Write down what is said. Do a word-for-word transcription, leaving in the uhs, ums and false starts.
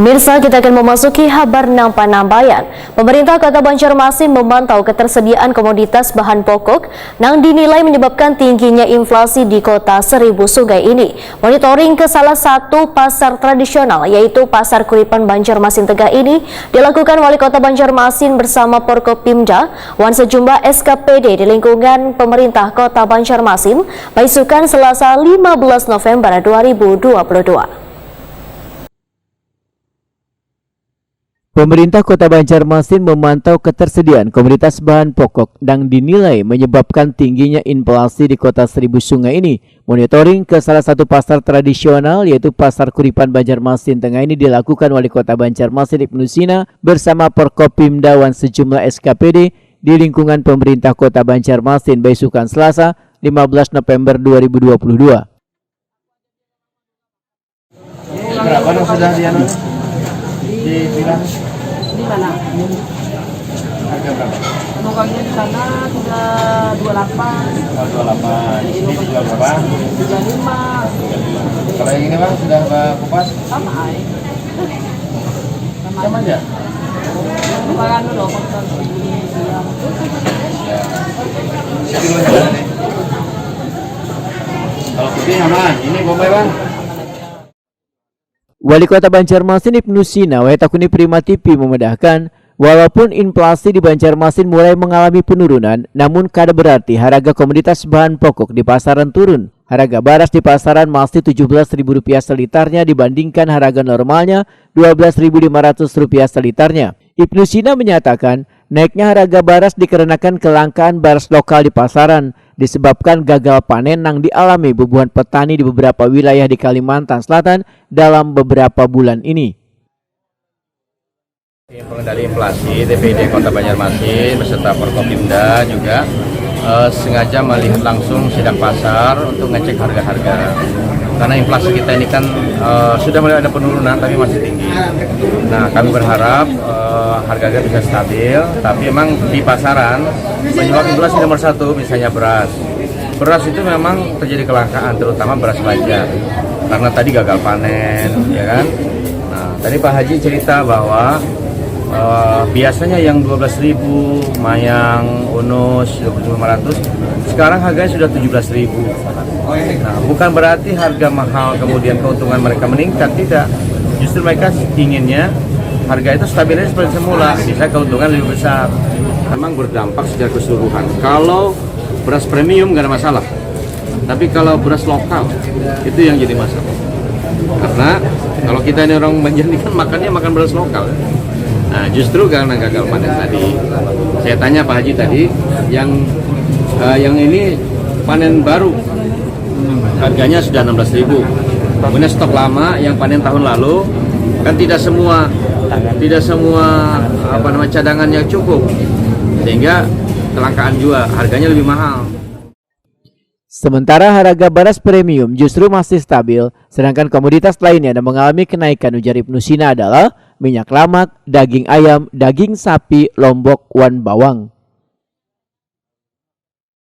Pemirsa, kita akan memasuki habar nang panambayan. Pemerintah Kota Banjarmasin memantau ketersediaan komoditas bahan pokok nang dinilai menyebabkan tingginya inflasi di Kota Seribu Sungai ini. Monitoring ke salah satu pasar tradisional, yaitu Pasar Kuripan Banjarmasin Tengah ini, dilakukan Wali Kota Banjarmasin bersama Forkopimda wan sejumlah S K P D di lingkungan pemerintah Kota Banjarmasin, baisukan Selasa lima belas November dua ribu dua puluh dua. Pemerintah Kota Banjarmasin memantau ketersediaan komoditas bahan pokok yang dinilai menyebabkan tingginya inflasi di Kota Seribu Sungai ini. Monitoring ke salah satu pasar tradisional, yaitu Pasar Kuripan Banjarmasin Tengah ini, dilakukan Wali Kota Banjarmasin Ibnu Sina bersama Forkopimda wan sejumlah S K P D di lingkungan pemerintah Kota Banjarmasin, baisukan Selasa lima belas November dua ribu dua puluh dua. Berapa yang sudah dianu? Dibilang? Di mana? Harga berapa? Pokoknya di sana sudah dua puluh delapan. Oh, dua puluh delapan. Di sini dijual berapa? Tiga puluh lima. Kalau yang ini, Bang, sudah, Bang, kupas? Sama aja. Sama aja. Bukan anu loh, bukan di yang Ya. Ini dulu yang mana nih? Kalau putih aman. Ini bombay, Bang. Wali Kota Banjarmasin Ibnu Sina, wayah takuni Prima T V, memedahkan, walaupun inflasi di Banjarmasin mulai mengalami penurunan, namun kada berarti harga komoditas bahan pokok di pasaran turun. Harga baras di pasaran masih tujuh belas ribu rupiah selitarnya dibandingkan harga normalnya dua belas ribu lima ratus rupiah selitarnya. Ibnu Sina menyatakan, naiknya harga baras dikarenakan kelangkaan baras lokal di pasaran, disebabkan gagal panen nang dialami bubuhan petani di beberapa wilayah di Kalimantan Selatan dalam beberapa bulan ini. Tim Pengendali Inflasi T P D Kota Banjarmasin beserta Forkopimda juga eh, sengaja melihat langsung sidak pasar untuk ngecek harga-harga. Karena inflasi kita ini kan eh, sudah mulai ada penurunan tapi masih tinggi. Nah, kami berharap eh, harga-harga bisa stabil, tapi memang di pasaran penyebab inflasi nomor satu misalnya beras. Beras itu memang terjadi kelangkaan, terutama beras baja, karena tadi gagal panen, ya kan. Nah, tadi Pak Haji cerita bahwa eh, biasanya yang dua belas ribu, mayang, unus, dua belas lima ratus, sekarang harganya sudah tujuh belas ribu. Nah, bukan berarti harga mahal kemudian keuntungan mereka meningkat, tidak. Justru mereka inginnya harga itu stabil aja seperti semula, bisa keuntungan lebih besar. Memang berdampak secara keseluruhan. Kalau beras premium nggak ada masalah. Tapi kalau beras lokal, itu yang jadi masalah. Karena kalau kita ini orang Banjar ini kan makannya makan beras lokal. Nah, justru karena gagal panen tadi, saya tanya Pak Haji tadi, yang eh, yang ini panen baru, harganya sudah enam belas ribu. Kemudian stok lama yang panen tahun lalu, kan tidak semua tidak semua apa nama cadangannya cukup, sehingga kelangkaan juga, harganya lebih mahal. Sementara harga baras premium justru masih stabil, sedangkan komoditas lainnya yang mengalami kenaikan, ujar Ibnu Sina, adalah minyak lamak, daging ayam, daging sapi, lombok, wan bawang.